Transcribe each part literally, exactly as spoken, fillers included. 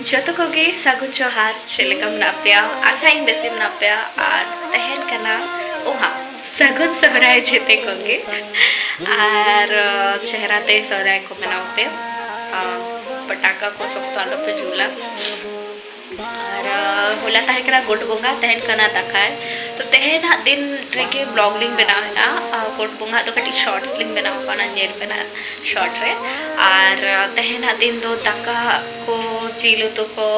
ᱡᱚᱛᱚ ᱠᱚᱜᱮ ᱥᱟᱹᱜᱩᱱ ᱡᱚᱦᱟᱨ᱾ ᱪᱮᱫ ᱞᱮᱠᱟ ᱢᱮᱱᱟᱜ ᱯᱮᱭᱟ? ᱟᱥᱟᱭᱟᱹᱧ ᱵᱮᱥ ᱜᱮ ᱢᱮᱱᱟᱜ ᱯᱮᱭᱟ᱾ ᱟᱨ ᱛᱟᱦᱮᱱ ᱠᱟᱱᱟ ᱳᱦᱟ ᱥᱟᱹᱜᱩᱱ ᱥᱚᱦᱨᱟᱭ ᱡᱮᱛᱮ ᱠᱚᱜᱮ᱾ ᱟᱨ ᱟᱸ, ᱪᱮᱦᱨᱟ ᱛᱮ ᱥᱚᱦᱨᱟᱭ ᱠᱚ ᱢᱟᱱᱟᱣ ᱯᱮ᱾ ᱟᱸ, ᱯᱟᱴᱟᱠᱟ ᱠᱚ ᱥᱚᱠᱛᱚ ᱟᱞᱚ ᱯᱮ ᱡᱩᱞᱟ᱾ ᱟᱨ ᱟᱸ, ᱦᱚᱞᱟ ᱛᱟᱦᱮᱸ ᱠᱟᱱᱟ ᱜᱚᱴ ᱵᱚᱸᱜᱟ, ᱛᱟᱦᱮᱱ ᱠᱟᱱᱟ ᱫᱟᱠᱟᱭ᱾ ᱛᱚ ᱛᱮᱦᱮᱧᱟᱜ ᱫᱤᱱ ᱨᱮᱜᱮ ᱵᱞᱚᱜ ᱞᱤᱧ ᱵᱮᱱᱟᱣᱮᱫᱼᱟ᱾ ᱟᱸ, ᱜᱚᱴ ᱵᱚᱸᱜᱟ ᱫᱚ ᱠᱟᱹᱴᱤᱡ ᱥᱚᱨᱴᱥ ᱞᱤᱧ ᱵᱮᱱᱟᱣ ᱠᱟᱱᱟ, ᱧᱮᱞ ᱯᱮ ᱱᱟᱜ ᱥᱚᱨᱴ ᱨᱮ᱾ ᱟᱨ ᱟᱸ, ᱛᱮᱦᱮᱧᱟᱜ ᱫᱤᱱ ᱫᱚ ᱫᱟᱠᱟ ᱠᱚ, ᱡᱤᱞ ᱩᱛᱩ ᱠᱚ,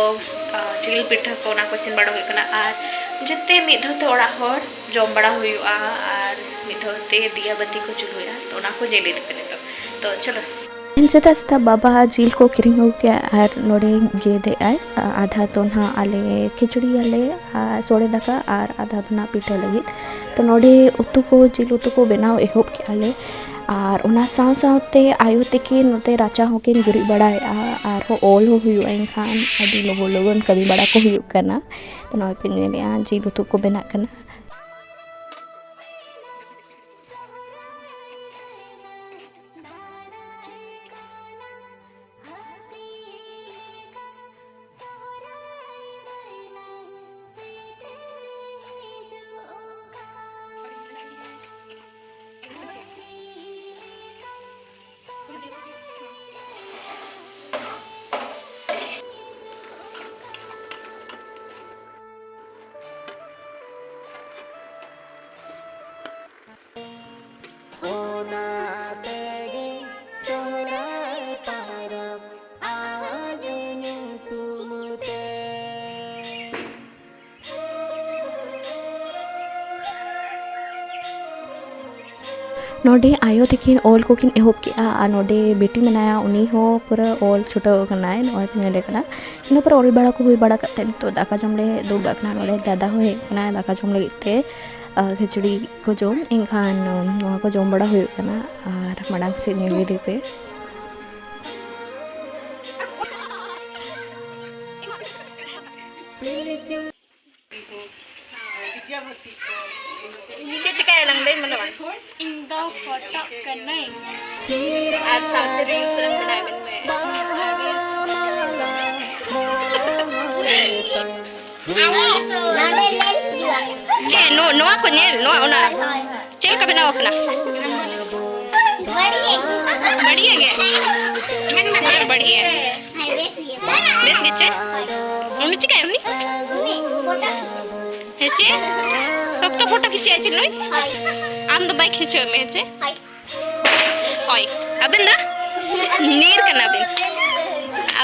ᱟᱸ, ᱡᱤᱞ ᱯᱤᱴᱷᱟᱹ ᱠᱚ, ᱚᱱᱟ ᱠᱚ ᱤᱥᱤᱱ ᱵᱟᱲᱟ ᱦᱩᱭᱩᱜ ᱠᱟᱱᱟ᱾ ᱟᱨ ᱡᱮᱛᱮ ᱢᱤᱫ ᱫᱷᱟᱣ ᱛᱮ ᱚᱲᱟᱜ ᱦᱚᱲ ᱡᱚᱢ ᱵᱟᱲᱟ ᱦᱩᱭᱩᱜᱼᱟ᱾ ᱟᱨ ᱢᱤᱫ ᱫᱷᱟᱣ ᱛᱮ ᱫᱤᱭᱟ ᱵᱟᱹᱛᱤ ᱠᱚ ᱡᱩᱞ ᱦᱩᱭᱩᱜᱼᱟ᱾ ᱛᱚ ᱚᱱᱟ ᱠᱚ ᱧᱮᱞ ᱤᱫᱤ ᱯᱮ ᱱᱤᱛᱚᱜ᱾ ᱛᱚ ᱪᱚᱞᱚ᱾ ᱛᱮᱦᱮᱧ ᱥᱮᱛᱟᱜ ᱥᱮᱛᱟᱜ ᱵᱟᱵᱟ ᱡᱤᱞ ᱠᱚ ᱠᱤᱨᱤᱧ ᱟᱹᱜᱩ ᱠᱮᱜᱼᱟ ᱟᱨ ᱱᱚᱰᱮ ᱜᱮᱫ ᱮᱜᱼᱟᱭ᱾ ᱟᱫᱷᱟ ᱫᱚ ᱱᱟᱦᱟᱜ ᱟᱞᱮ ᱠᱷᱤᱪᱩᱲᱤᱭᱟᱞᱮ ᱟᱨ ᱥᱚᱲᱮ ᱫᱟᱠᱟ, ᱟᱨ ᱟᱫᱷᱟ ᱫᱚ ᱱᱟᱦᱟᱜ ᱯᱤᱴᱷᱟᱹ ᱞᱟᱹᱜᱤᱫ᱾ ᱛᱚ ᱱᱚᱰᱮ ᱩᱛᱩ ᱠᱚ, ᱡᱤᱞ ᱩᱛᱩ ᱠᱚ ᱵᱮᱱᱟᱣ ᱮᱦᱚᱵ ᱠᱮᱜᱼᱟ ᱞᱮ᱾ ᱟᱨ ᱚᱱᱟ ᱥᱟᱶ ᱥᱟᱶᱛᱮ ᱟᱭᱳ ᱛᱤᱠᱤᱱ ᱱᱚᱛᱮ ᱨᱟᱪᱟ ᱦᱚᱸᱠᱤᱱ ᱜᱩᱨᱤᱡ ᱵᱟᱲᱟᱭᱮᱜᱼᱟ, ᱟᱨᱦᱚᱸ ᱚᱞ ᱦᱚᱸ ᱦᱩᱭᱩᱜᱼᱟ, ᱮᱱᱠᱷᱟᱱ ᱟᱹᱰᱤ ᱞᱚᱜᱚᱱ ᱞᱚᱜᱚᱱ ᱠᱟᱹᱢᱤ ᱵᱟᱲᱟ ᱠᱚ ᱦᱩᱭᱩᱜ ᱠᱟᱱᱟ᱾ ᱛᱚ ᱱᱚᱜᱼᱚᱭ ᱯᱮ ᱧᱮᱞᱮᱜᱼᱟ, ᱡᱤᱞ ᱩᱛᱩ ᱠᱚ ᱵᱮᱱᱟᱜ ᱠᱟᱱᱟ᱾ ᱚᱱᱟ ᱛᱮᱜᱮ ᱥᱚᱦᱨᱟᱭ ᱯᱟᱨᱟᱵᱽ ᱟᱣᱟᱡᱽ ᱧᱩᱛᱩᱢ ᱛᱮ᱾ ᱱᱚᱰᱮ ᱟᱭᱳ ᱛᱟᱹᱠᱤᱱ ᱚᱞ ᱠᱚᱠᱤᱱ ᱮᱦᱚᱵ ᱠᱮᱜᱼᱟ, ᱟᱨ ᱱᱚᱰᱮ ᱵᱤᱴᱤ ᱢᱮᱱᱟᱭᱟ, ᱩᱱᱤ ᱦᱚᱸ ᱯᱩᱨᱟᱹ ᱚᱞ ᱪᱷᱩᱴᱟᱹᱣ ᱟᱠᱟᱱᱟᱭ᱾ ᱱᱚᱜᱼᱚᱭ ᱯᱮ ᱧᱮᱞᱮ ᱠᱟᱱᱟ᱾ ᱤᱱᱟᱹ ᱯᱚᱨᱮ ᱚᱞ ᱵᱟᱲᱟ ᱠᱚ ᱦᱩᱭ ᱵᱟᱲᱟ ᱠᱟᱛᱮᱫ ᱱᱤᱛᱚᱜ ᱫᱟᱠᱟ ᱡᱚᱢ ᱞᱮ ᱫᱩᱲᱩᱵ ᱟᱠᱟᱱᱟ᱾ ᱱᱚᱰᱮ ᱫᱟᱫᱟ ᱦᱚᱸ ᱦᱮᱡ ᱟᱠᱟᱱᱟ ᱫᱟᱠᱟ ᱡᱚᱢ ᱞᱟᱹᱜᱤᱫ ᱛᱮ, ᱟᱨ ᱠᱷᱟᱹᱡᱟᱹᱲᱤ ᱠᱚ ᱡᱚᱢ᱾ ᱮᱱᱠᱷᱟᱱ ᱱᱚᱣᱟ ᱠᱚ ᱡᱚᱢ ᱵᱟᱲᱟ ᱦᱩᱭᱩᱜ ᱠᱟᱱᱟ ᱟᱨ ᱢᱟᱲᱟᱝ ᱥᱮᱫ ᱧᱮᱞ ᱤᱫᱤ ᱯᱮ᱾ ᱪᱮᱫ ᱪᱤᱠᱟᱹᱭ ᱞᱟᱝ ᱞᱟᱹᱭ ᱢᱮ ᱵᱟᱝ? ᱤᱧ ᱫᱚ ᱯᱷᱳᱴᱳᱜ ᱠᱟᱹᱱᱟᱹᱧ᱾ ᱟᱨ ᱥᱟᱶᱛᱮ ᱨᱤᱞᱥ ᱨᱮᱢ ᱵᱮᱱᱟᱣ ᱢᱮᱱᱢᱮ᱾ ᱟᱨ ᱨᱤᱞᱥ ᱵᱮᱱᱟᱣ ᱢᱮ᱾ ᱟᱞᱮ ᱱᱚᱰᱮ ᱧᱮᱞ ᱦᱤᱡᱩᱜᱼᱟ᱾ ᱪᱮᱫ ᱱᱚ-, ᱱᱚᱣᱟ ᱠᱚ ᱧᱮᱞ, ᱱᱚᱣᱟ ᱚᱱᱟ ᱦᱳᱭ᱾ ᱪᱮᱫ ᱞᱮᱠᱟ ᱵᱮᱱᱟᱣ ᱟᱠᱟᱱᱟ? ᱵᱟᱹᱲᱤᱭᱟᱹ᱾ ᱵᱟᱹᱲᱤᱭᱟᱹ ᱜᱮ? ᱦᱮᱸ, ᱵᱟᱹᱲᱤᱭᱟᱹ᱾ ᱦᱮᱸ, ᱵᱮᱥ ᱜᱮ᱾ ᱵᱮᱥ ᱜᱮ ᱪᱮ? ᱩᱱᱤ ᱪᱤᱠᱟᱹᱭ ᱩᱱᱤ? ᱩᱱᱤ ᱯᱷᱳᱴᱳ᱾ ᱦᱮᱸ ᱪᱮ? ᱥᱚᱠᱛᱚ ᱯᱷᱳᱴᱳ ᱠᱷᱤᱪᱟᱹᱜ ᱟᱭ ᱪᱮ ᱱᱩᱭ? ᱦᱳᱭ᱾ ᱟᱢ ᱫᱚ ᱵᱟᱭ ᱠᱷᱤᱪᱟᱹᱣ ᱢᱮ, ᱦᱮᱸ ᱪᱮ? ᱦᱳᱭ᱾ ᱦᱳᱭ᱾ ᱟᱹᱵᱤᱱ ᱫᱚ? ᱱᱤᱨ ᱠᱟᱱᱟ ᱵᱤᱱ᱾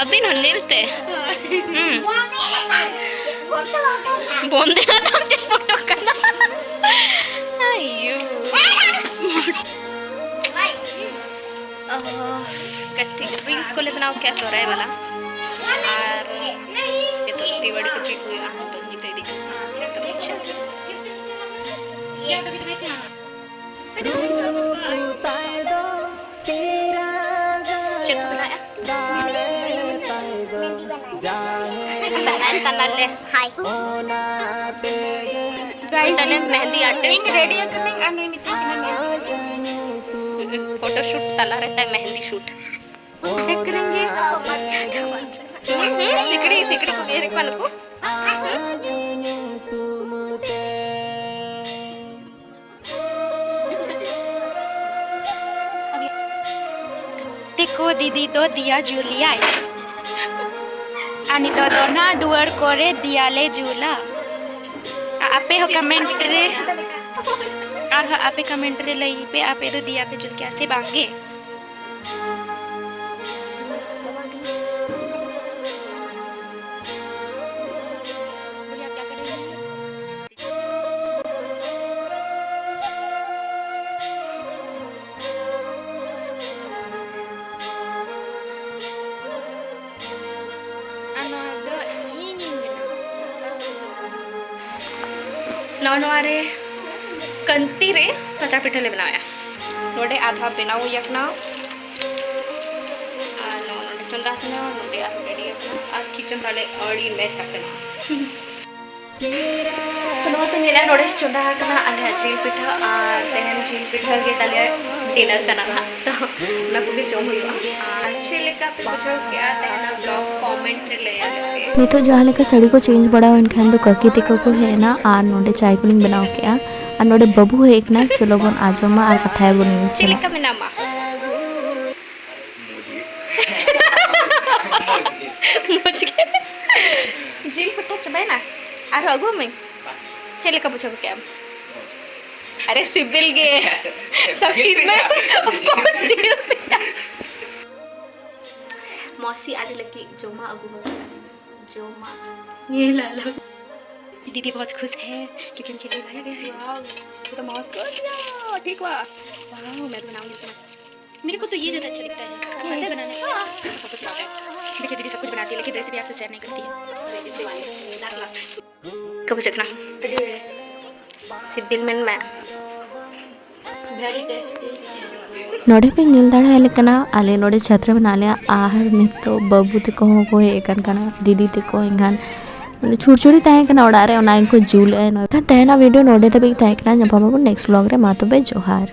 ᱟᱹᱵᱤᱱ ᱦᱚᱸ ᱱᱤᱨ ᱛᱮ? ᱦᱩᱸ᱾ ᱵᱚᱱᱫᱮ ᱟᱫᱟᱢ ᱪᱮᱫ ᱯᱷᱳᱴᱳ ᱠᱟᱱᱟ? ᱟᱭᱳ᱾ ᱚ, ᱠᱟᱹᱴᱤᱡ reels ᱠᱚᱞᱮ ᱵᱮᱱᱟᱣ ᱠᱮᱫᱼᱟ ᱥᱚᱦᱨᱟᱭ ᱵᱟᱞᱟ᱾ ᱟᱨ ᱱᱤᱛᱚᱜ ᱛᱤ ᱵᱟᱹᱲᱤ ᱠᱚ ᱴᱷᱤᱠ ᱦᱩᱭᱩᱜᱼᱟ, ᱱᱤᱛᱚᱜ ᱧᱤᱫᱟᱹ ᱤᱫᱤᱜ ᱠᱟᱱᱟ᱾ ᱪᱮᱫ ᱠᱚ ᱵᱮᱱᱟᱣᱮᱫᱼᱟ? ᱵᱟᱱᱟᱭ ᱛᱟᱞᱟᱞᱮ᱾ ᱦᱟᱭ᱾ ᱜᱟᱭᱥ, ᱛᱟᱦᱞᱮ ᱢᱮᱦᱮᱸᱫᱤ artist᱾ ᱤᱧ ᱨᱮᱰᱤ ᱟᱠᱟᱱᱟᱹᱧ ᱟᱨ ᱱᱩᱭ ᱢᱤᱛᱟᱹᱧ ᱠᱟᱱᱟ ᱢᱮᱦᱮᱸᱫᱤ᱾ ᱯᱷᱳᱴᱳ ᱥᱩᱴ ᱛᱟᱞᱟᱨᱮ ᱛᱟᱭ ᱢᱮᱦᱮᱸᱫᱤ ᱥᱩᱴ᱾ ᱥᱤᱠᱲᱤ, ᱥᱤᱠᱲᱤ ᱠᱚ ᱜᱮᱨ ᱠᱚᱣᱟ ᱱᱩᱠᱩ᱾ ᱛᱮᱠᱚ ᱫᱤᱫᱤ ᱫᱚ ᱫᱤᱭᱟ ᱡᱩᱞᱤᱭᱟᱭ᱾ ᱟᱨ ᱱᱤᱛᱚᱜ ᱫᱚ ᱚᱱᱟ ᱫᱩᱣᱟᱹᱨ ᱠᱚᱨᱮ ᱫᱤᱭᱟ ᱞᱮ ᱡᱩᱞᱟ᱾ ᱟᱨ ᱟᱯᱮ ᱦᱚᱸ comment ᱨᱮ, ᱟᱨᱦᱚᱸ ᱟᱯᱮ comment ᱨᱮ ᱞᱟᱹᱭ ᱯᱮ, ᱟᱯᱮ ᱫᱚ ᱫᱤᱭᱟ ᱯᱮ ᱡᱩᱞ ᱠᱮᱜᱼᱟ ᱥᱮ ᱵᱟᱝ ᱜᱮ? ᱟᱨ ᱱᱚᱣᱟ ᱫᱚ ᱤᱧᱤᱧ ᱵᱮᱱᱟᱣᱟ᱾ ᱱᱚᱜᱼᱚ ᱱᱚᱣᱟ ᱨᱮ ᱠᱟᱹᱱᱛᱤ ᱨᱮ ᱯᱟᱛᱲᱟ ᱯᱤᱴᱷᱟᱹ ᱞᱮ ᱵᱮᱱᱟᱣᱮᱫᱼᱟ᱾ ᱱᱚᱰᱮ ᱟᱫᱷᱟ ᱵᱮᱱᱟᱣ ᱦᱩᱭ ᱟᱠᱟᱱᱟ᱾ ᱟᱨ ᱱᱚᱜᱼᱚ ᱱᱚᱰᱮ ᱪᱚᱸᱫᱟ ᱟᱠᱟᱱᱟ, ᱱᱚᱰᱮ ᱟᱨᱦᱚᱸ ready ᱟᱠᱟᱱᱟ᱾ ᱟᱨ kitchen ᱛᱟᱞᱮ ᱟᱹᱰᱤ mess ᱟᱠᱟᱱᱟ᱾ ᱛᱚ ᱱᱚᱣᱟ ᱯᱮ ᱧᱮᱞᱟ, ᱱᱚᱰᱮ ᱪᱚᱸᱫᱟ ᱟᱠᱟᱱᱟ ᱟᱞᱮᱭᱟᱜ ᱡᱤᱞ ᱯᱤᱴᱷᱟᱹ᱾ ᱟᱨ ᱛᱮᱦᱮᱧ ᱡᱤᱞ ᱯᱤᱴᱷᱟᱹ ᱜᱮ ᱛᱟᱞᱮ ᱰᱤᱱᱟᱨ ᱠᱟᱱᱟ ᱱᱟᱦᱟᱜ, ᱛᱚ ᱚᱱᱟ ᱠᱚᱜᱮ ᱡᱚᱢ ᱦᱩᱭᱩᱜᱼᱟ᱾ ᱟᱨ ᱪᱮᱫ ᱞᱮᱠᱟ ᱯᱮ ᱵᱩᱡᱷᱟᱹᱣ ᱠᱮᱜᱼᱟ ᱛᱮᱦᱮᱧᱟᱜ ᱵᱞᱚᱜ, ᱠᱚᱢᱮᱱᱴ ᱨᱮ ᱞᱟᱹᱭ ᱟᱞᱮ ᱯᱮ᱾ ᱱᱤᱛᱚᱜ ᱡᱟᱦᱟᱸ ᱞᱮᱠᱟ ᱥᱟᱹᱲᱤ ᱠᱚ ᱪᱮᱧᱡᱽ ᱵᱟᱲᱟ ᱦᱩᱭᱮᱱ ᱠᱷᱟᱱ ᱫᱚ ᱠᱟᱹᱠᱤ ᱛᱟᱠᱚ ᱠᱚ ᱦᱮᱡ ᱮᱱᱟ ᱟᱨ ᱱᱚᱰᱮ ᱪᱟᱭ ᱠᱚᱞᱤᱧ ᱵᱮᱱᱟᱣ ᱠᱮᱜᱼᱟ᱾ ᱟᱨ ᱱᱚᱰᱮ ᱵᱟᱹᱵᱩ ᱦᱮᱡ ᱟᱠᱟᱱᱟ, ᱪᱚᱞᱚ ᱵᱚᱱ ᱟᱸᱡᱚᱢᱟ ᱟᱨ ᱠᱟᱛᱷᱟᱭᱟ ᱵᱚᱱ ᱩᱱᱤ ᱪᱮᱫ ᱥᱟᱞᱟᱜ᱾ ᱞᱮᱠᱟ ᱢᱮᱱᱟᱢᱟ? ᱢᱚᱡᱽ ᱜᱮ᱾ ᱡᱤᱞ ᱯᱤᱴᱷᱟᱹ ᱪᱟᱵᱟᱭᱮᱱᱟ? ᱟᱨᱦᱚᱸ ᱟᱹᱜᱩ ᱟᱹᱢᱟᱹᱧ? ᱪᱮᱫ ᱞᱮᱠᱟ ᱵᱩᱡᱷᱟᱹᱣ ᱠᱮᱜᱼᱟᱢ? ᱟᱨᱮ ᱥᱤᱵᱤᱞ ᱜᱮ᱾ ᱥᱚᱵ ᱪᱤᱡᱽ ᱢᱮ, of course, ᱥᱤᱵᱤᱞ ᱜᱮᱭᱟ᱾ ᱢᱚᱥᱤ ᱟᱞᱮ ᱞᱟᱹᱜᱤᱫ ᱡᱚᱢᱟᱜ ᱟᱹᱜᱩ ᱟᱠᱟᱫᱟ᱾ ᱡᱚᱢᱟᱜ ᱧᱮᱞ ᱟᱞᱚ᱾ दीदी बहुत खुश है क्योंकि उनके लिए लाया गया है। वाओ, ये तो मस्त हो गया। ठीक हुआ। वाओ, मैं तो बनाऊंगी तुम्हें। मेरे को तो ये ज्यादा अच्छा लगता है। ये बनाना है। हाँ, सब कुछ बनाते हैं। देखिए, दीदी सब कुछ बनाती है, लेकिन रेसिपी आपसे शेयर नहीं करती है। Last, last. ᱪᱮᱫ ᱞᱮᱠᱟ ᱵᱩᱡᱷᱟᱹᱜ ᱠᱟᱱᱟ? ᱥᱤᱵᱤᱞ ᱢᱮᱱ ᱢᱮ᱾ ᱱᱚᱰᱮ ᱯᱮ ᱧᱮᱞ ᱫᱟᱲᱮᱭᱟᱞᱮ ᱠᱟᱱᱟ, ᱟᱞᱮ ᱱᱚᱰᱮ ᱪᱷᱟᱛᱨᱟ ᱢᱮᱱᱟᱜ ᱞᱮᱭᱟ ᱟᱨ ᱱᱤᱛᱚᱜ ᱵᱟᱹᱵᱩ ᱛᱟᱠᱚ ᱦᱚᱸ ᱠᱚ ᱦᱮᱡ ᱟᱠᱟᱱ ᱠᱟᱱᱟ, ᱫᱤᱫᱤ ᱛᱟᱠᱚ᱾ ᱮᱱᱠᱷᱟᱱ ᱪᱷᱩᱲᱪᱷᱩᱲᱤ ᱛᱟᱦᱮᱸ ᱠᱟᱱᱟ ᱚᱲᱟᱜ ᱨᱮ, ᱚᱱᱟ ᱜᱮᱠᱚ ᱡᱩᱞᱮᱜᱼᱟ᱾ ᱮᱱᱠᱷᱟᱱ ᱛᱮᱦᱮᱧᱟᱜ ᱵᱷᱤᱰᱤᱭᱳ ᱱᱚᱰᱮ ᱫᱷᱟᱹᱵᱤᱡ ᱛᱟᱦᱮᱸ ᱠᱟᱱᱟ᱾ ᱧᱟᱯᱟᱢ ᱟᱵᱚᱱ ᱱᱮᱠᱥᱴ ᱵᱞᱚᱜ ᱨᱮ᱾ ᱢᱟ ᱛᱚᱵᱮ ᱡᱚᱦᱟᱨ᱾